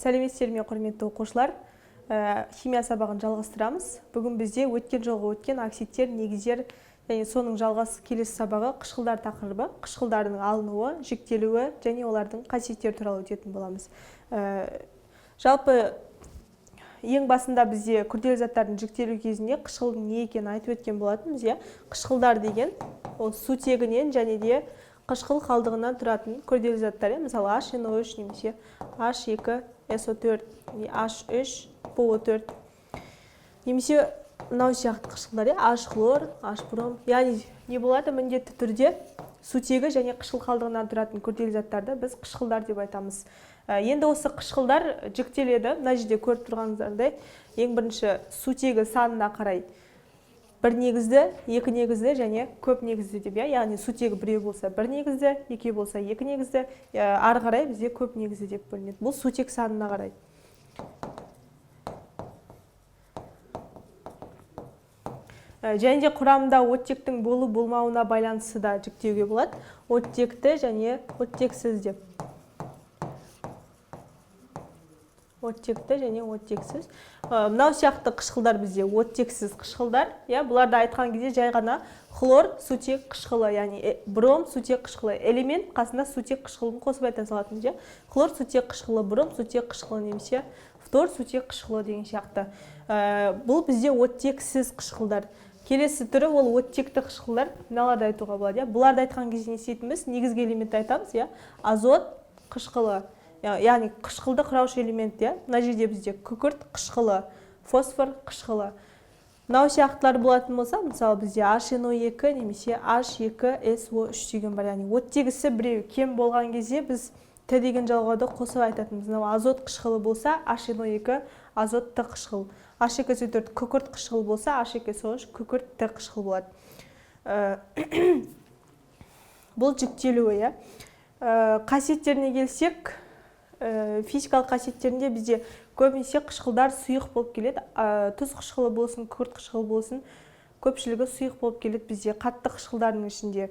Сәлеметсіздер ме, құрметті оқушылар? Химия сабағын жалғастырамыз. Бүгін бізде өткен жолғы өткен оксидтер, негіздер және соның жалғасы келесі сабағы қышқылдар тақырыбы, қышқылдардың алынуы, жіктелуі және олардың қасиеттері туралы өтетін боламыз. Жалпы ең басында бізде күрделі заттардың жіктелу кезінде қышқылдың не екенін айтып өткен болатынбыз, иә? Қышқылдар деген ол сутегінен және де қышқыл қалдығынан тұратын күрделі заттар, иә? Мысалы, HNO3 немесе H2SO4, H3PO4 немесе мынау сияқты қышқылдар, иә? H хлор, H бром. Яғни не болады? Міндетті түрде сутегі және қышқыл қалдығынан тұратын күрделі заттарды біз қышқылдар деп айтамыз. Енді осы қышқылдар жіктеледі. Мына жерде көріп тұрғаныңыздай, ең бірінші сутегі санына қарай бір негізді, екі негізді және көп негізді деп, иә? Яғни сутегі біреу болса бір негізді, екеу болса екі негізді, ары қарай бізде көп негізді деп бөлінеді. Бұл сутек санына қарай. Және де құрамында оттектің болу болмауына байланысты да жіктеуге болады. Оттекті және оттексіз деп. Оттекті және оттексіз. Мынау сияқты қышқылдар бізде оттексіз қышқылдар, иә? Бұларды айтқан кезде жай ғана хлор сутек қышқылы, яғни бром сутек қышқылы, элемент қасында сутек қышқылын қосып айта салатынбыз, иә? Хлор сутек қышқылы, бром сутек қышқылы немесе фтор сутек қышқылы деген сияқты. Бұл бізде оттексіз қышқылдар. Келесі түрі ол оттекті қышқылдар. Мыналарды айтуға болады, иә? Бұларды айтқан кезде не істейтінбіз? Негізгі элементті айтамыз, иә? Азот қышқылы, яғни қышқылды құраушы элемент, иә? Мына жерде бізде күкірт қышқылы, фосфор қышқылы. Мынау сияқтылар болатын болса, мысалы, бізде HNO2 немесе H2SO3 деген бар, яғни оттегісі біреу кем болған кезде біз Т деген жалғауды қосып айтатынбыз. Мынау азот қышқылы болса, HNO2 азот Т қышқыл, H2SO4 күкірт қышқыл болса, H2SO3 күкірт Т қышқыл болады. Бұл жіктелуі, иә? Қасиеттеріне келсек, физикалық қасиеттерінде бізде көбінесе қышқылдар сұйық болып келеді. Тұз қышқылы болсын, күкірт қышқылы болсын, көпшілігі сұйық болып келеді. Бізде қатты қышқылдардың ішінде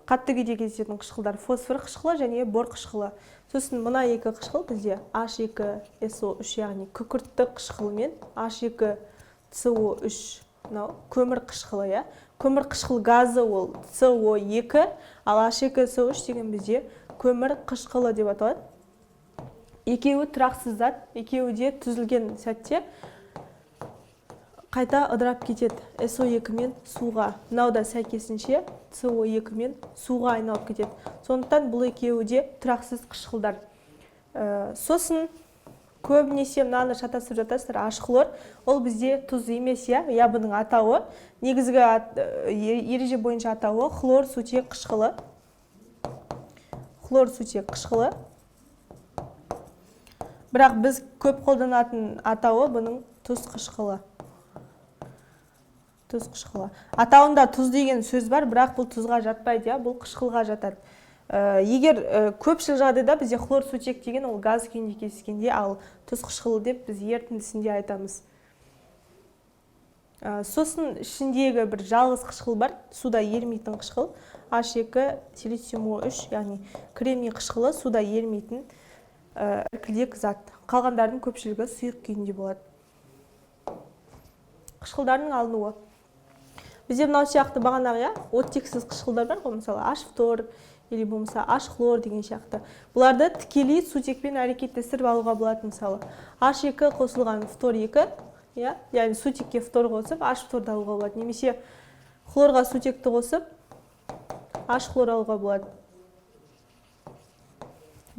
қатты күйде кездесетін қышқылдар фосфор қышқылы және бор қышқылы. Сосын мына екі қышқыл бізде H2SO3, яғни күкіртті қышқыл мен H2CO3, мынау көмір қышқылы, иә? Көмір қышқыл газы ол CO2, ал H2SO3 деген бізде көмір қышқылы деп аталады. Екеуі тұрақсыз зат, екеуі де түзілген сәтте қайта ыдырап кетеді SO2 мен суға. Мынау да сәйкесінше CO2 мен суға айналып кетеді. Сондықтан бұл екеуі де тұрақсыз қышқылдар. Сосын көбінесе мынаны шатастырып жатасыздар, H хлор ол бізде тұз емес, иә? Иә, бұның атауы, негізгі ереже бойынша атауы хлор сутек қышқылы. Хлор сутек қышқылы. Бірақ біз көп қолданатын атауы бұның тұз қышқылы. Тұз қышқылы. Атауында тұз деген сөз бар, бірақ бұл тұзға жатпайды, иә? Бұл қышқылға жатады. Егер көпшілік жағдайда бізде хлор сутек деген ол газ күйінде кездескенде, ал тұз қышқылы деп біз ерітіндісінде айтамыз. Сосын ішіндегі бір жалғыз қышқыл бар, суда ерімейтін қышқыл, H2 силициум О3, яғни кремний қышқылы суда ерімейтін іркілдек зат. Қалғандардың көпшілігі сұйық күйінде болады. Қышқылдардың алынуы. Бізде мынау сияқты бағанағы, иә, оттексіз қышқылдар бар ғой, мысалы, H фтор или болмаса H хлор деген сияқты. Бұларды тікелей сутекпен әрекеттестіріп алуға болады, мысалы. H2 қосылған фтор 2, иә, яғни сутекке фтор қосып H фторды алуға болады. Немесе хлорға сутекті қосып H хлор алуға болады.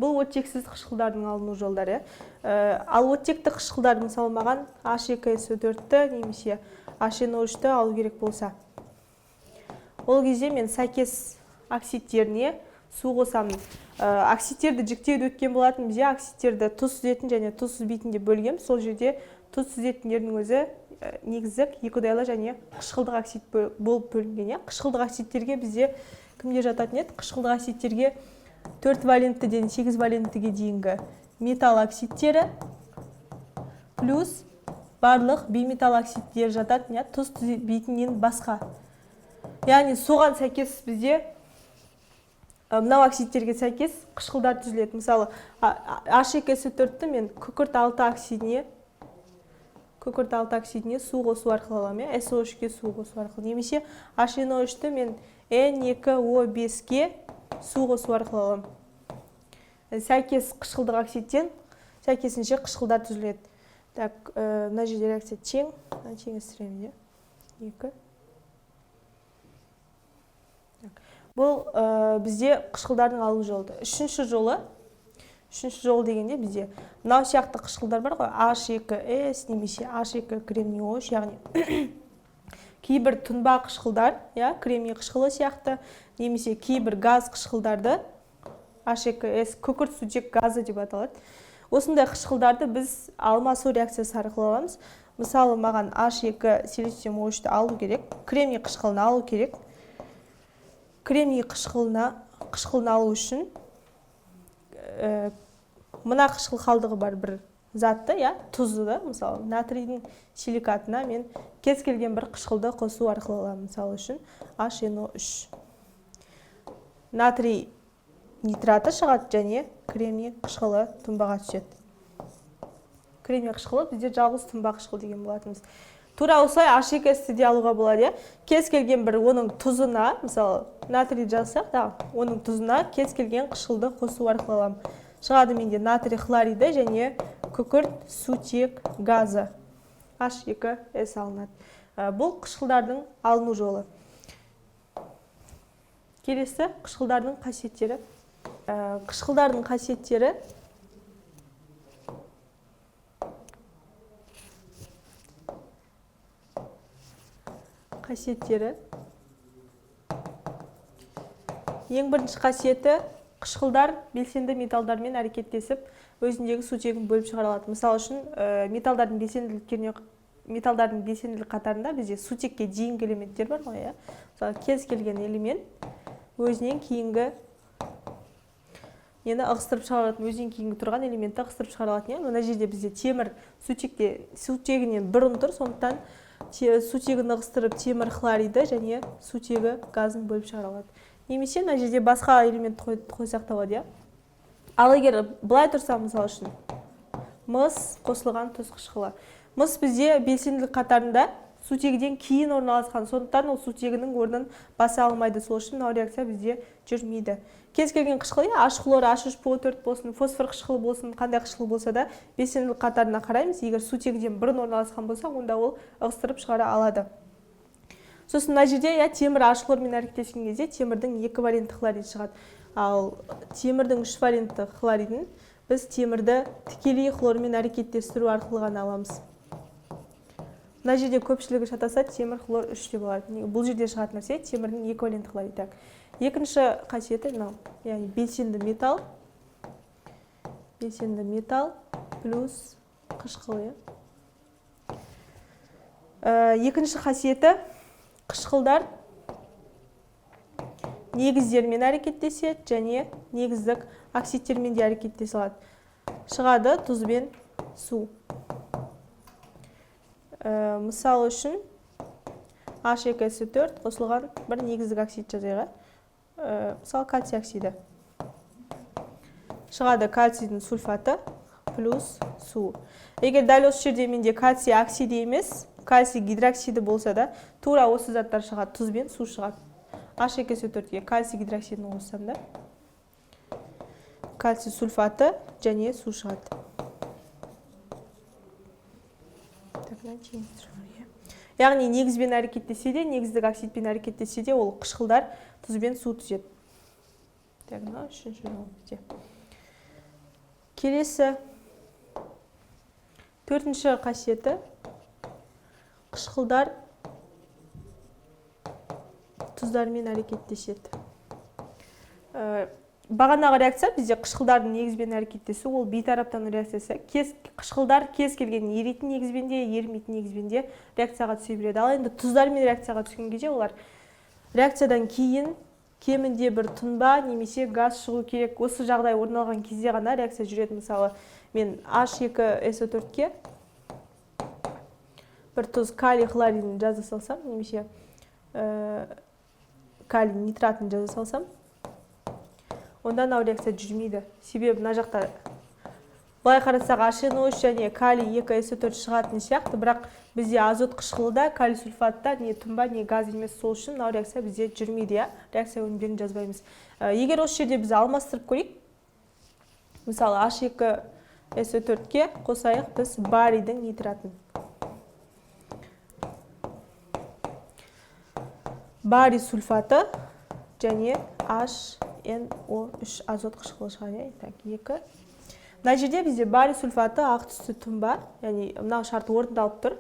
Бұл оттексіз қышқылдардың алыну жолдары, иә. Ал оттекті қышқылдар, мысалы, маған H2SO4-ті немесе HNO3-ті алу керек болса, ол кезде мен сәйкес оксидтеріне су қосамын. Оксидтерді жіктеуді өткен болатын бізде, оксидтерді тұз сүзетін және тұз сүзбейтін деп бөлгенбіз. Сол жерде тұз сүзетіндердің өзі негізі екіұдайлы және қышқылдық оксид болып бөлінген, иә. Қышқылдық оксидтерге бізде кімдер жататын еді? Қышқылдық оксидтерге 4 валенттіден 8 валенттіге дейінгі металл оксидтері плюс барлық бейметалл оксидтері жататын, иә, тұз түзбейтіннен басқа. Яғни соған сәйкес бізде Мынау оксидтерге сәйкес қышқылдар түзіледі. Мысалы, H2SO4-ті мен күкірт 6 оксидіне, күкірт 6 оксидіне су қосу арқылы аламын, иә, SO3-ке су қосу арқылы. Немесе HNO3-ті мен N2O5-ке су қосу арқылы аламын. Сәйкес қышқылдық оксидтен сәйкесінше қышқылдар түзіледі. Так, мына жерде реакция тең, мына теңестіремін, иә. 2. Так. Бұл бізде қышқылдардың алу жолы. Үшінші жолы, үшінші жол дегенде бізде мынау сияқты қышқылдар бар ғой, H2S немесе H2 кремний О3, яғни кейбір тұнба қышқылдар, иә, кремний қышқылы сияқты, немесе кейбір газ қышқылдарды H2S күкірт сутек газы деп аталады. Осындай қышқылдарды біз алмасу реакциясы арқылы аламыз. Мысалы, маған H2 силициум О3-ті алу керек, кремний қышқылын алу керек. Кремний қышқылын алу үшін мына қышқыл қалдығы бар бір затты, иә, тұзды да, мысалы, натрийдің силикатына мен кез келген бір қышқылды қосу арқылы аламын. Мысалы үшін HNO3. Натрий нитраты шығады және кремний қышқылы тұнбаға түседі. Кремний қышқылы бізде жалғыз тұнба қышқыл деген болатынбыз. Тура осылай H2S-ті де алуға болады, иә. Кез келген бір оның тұзына, мысалы, натрий жазсақ та, оның тұзына кез келген қышқылды қосу арқылы аламын. Шығады менде натрий хлориді және күкірт сутек газы H2S алынады. Бұл қышқылдардың алыну жолы. Келесі қышқылдардың қасиеттері. Қышқылдардың қасиеттері Ең бірінші қасиеті, қышқылдар белсенді металдармен әрекеттесіп, өзіндегі сутегін бөліп шығара алады. Мысалы үшін, металдардың белсенділік қатарында бізде сутекке дейінгі элементтер бар ғой, иә. Мысалы, кез келген элемент өзінен кейінгі нені ығыстырып шығара алатын, өзінен кейінгі тұрған элементті ығыстырып шығара алатын, иә. Мына жерде бізде темір сутегінен бұрын тұр, сондықтан сутегін ығыстырып темір хлориді және сутегі газын бөліп шығара алады. Немесе мына жерде басқа элемент қойсақ та болады, иә. Ал егер былай тұрса, мысалы үшін, мыс қосылған тұз қышқылы. Мыс бізде белсенділік қатарында сутегіден кейін орналасқан, сондықтан ол сутегінің орнын баса алмайды, сол үшін мынау реакция бізде жүрмейді. Кез келген қышқыл, иә, H хлор, H үш P О төрт болсын, фосфор қышқылы болсын, қандай қышқыл болса да белсенділік қатарына қараймыз. Егер сутегіден бұрын орналасқан болса, онда ол ығыстырып шығара алады. Сосын мына жерде, иә, темір H хлормен әрекеттескен кезде темірдің 2 валентті хлориді шығады. Ал темірдің 3 валентті хлоридін біз темірді тікелей хлормен әрекеттестіру арқылы ғана аламыз. Мына жерде көпшілігі шатасады, темір хлор 3 деп алады. Бұл жерде шығатын нәрсе темірдің 2 валентті хлориді. Так. Екінші қасиеті мынау, яғни белсенді металл, белсенді металл плюс қышқыл, иә. Екінші қасиеті, қышқылдар негіздермен әрекеттеседі және негіздік оксидтермен де әрекеттесе алады. Шығады тұз бен су. Мысал үшін H екі С төрт қосылған бір негіздік оксид жазайық, Мысалы, кальций оксиді. Шығады кальцийдің сульфаты плюс су. Егер дәл осы жерде менде кальций оксиді емес, кальций гидроксиді болса да, тура осы заттар шығады, тұз бен су шығады. H екі С төртке кальций гидроксидін қоссам да, кальций сульфаты және су шығады. Так, яғни негізбен әрекеттесе де, негіздік оксидпен әрекеттесе де, ол қышқылдар тұз бен су түзеді. Так, мынау үшінші жол бізде. Келесі төртінші қасиеті, қышқылдар тұздармен әрекеттеседі. Бағанағы реакция бізде қышқылдардың негізбен әрекеттесу, ол бейтараптану реакциясы. Қышқылдар кез келген еритін негізбен де, ерімейтін негізбен де реакцияға түсе береді. Ал енді тұздармен реакцияға түскен кезде олар реакциядан кейін кемінде бір тұнба немесе газ шығу керек. Осы жағдай орын алған кезде ғана реакция жүреді. Мысалы, мен H екі С О төртке бір тұз калий хлоридін жаза салсам, немесе калий нитратын жаза салсам, Онда мынау реакция жүрмейді. Себебі мына жақта былай қарасақ, HNO3 және калий 2 SO4 шығатын сияқты, бірақ бізде азот қышқылы да, калий сульфат та не тұнба, не газ емес. Сол үшін мынау реакция бізде жүрмейді, иә, реакция өнімдерін жазбаймыз. Егер осы жерде біз алмастырып көрейік, мысалы, H2SO4-ке қосайық біз барийдің нитратын. Барий сульфаты және HNO3, азот қышқылы шығады, иә. Так, 2. Мына жерде бізде барий сульфаты ақ түсті тұнба, яғни мынау шарт орындалып тұр.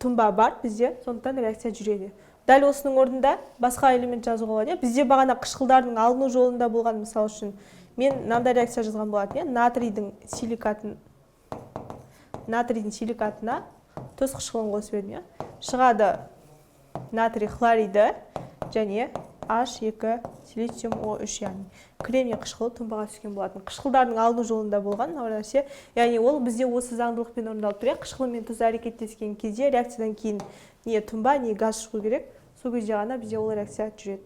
Тұнба бар бізде, сондықтан реакция жүреді. Дәл осының орнында басқа элемент жазуға болады, иә. Бізде бағана қышқылдардың алыну жолында болған, мысалы үшін, мен мынандай реакция жазған болатын, иә, натрийдің силикатына тұз қышқылын қосып едім, иә. Шығады натрий хлориді және H2 силициум О3, яғни кремний қышқылы тұнбаға түскен болатын. Қышқылдардың алыну жолында болған мынау нәрсе, яғни ол бізде осы заңдылықпен орындалып тұр, иә. Қышқыл мен тұз әрекеттескен кезде реакциядан кейін не тұнба, не газ шығу керек, сол кезде ғана бізде ол реакция жүреді.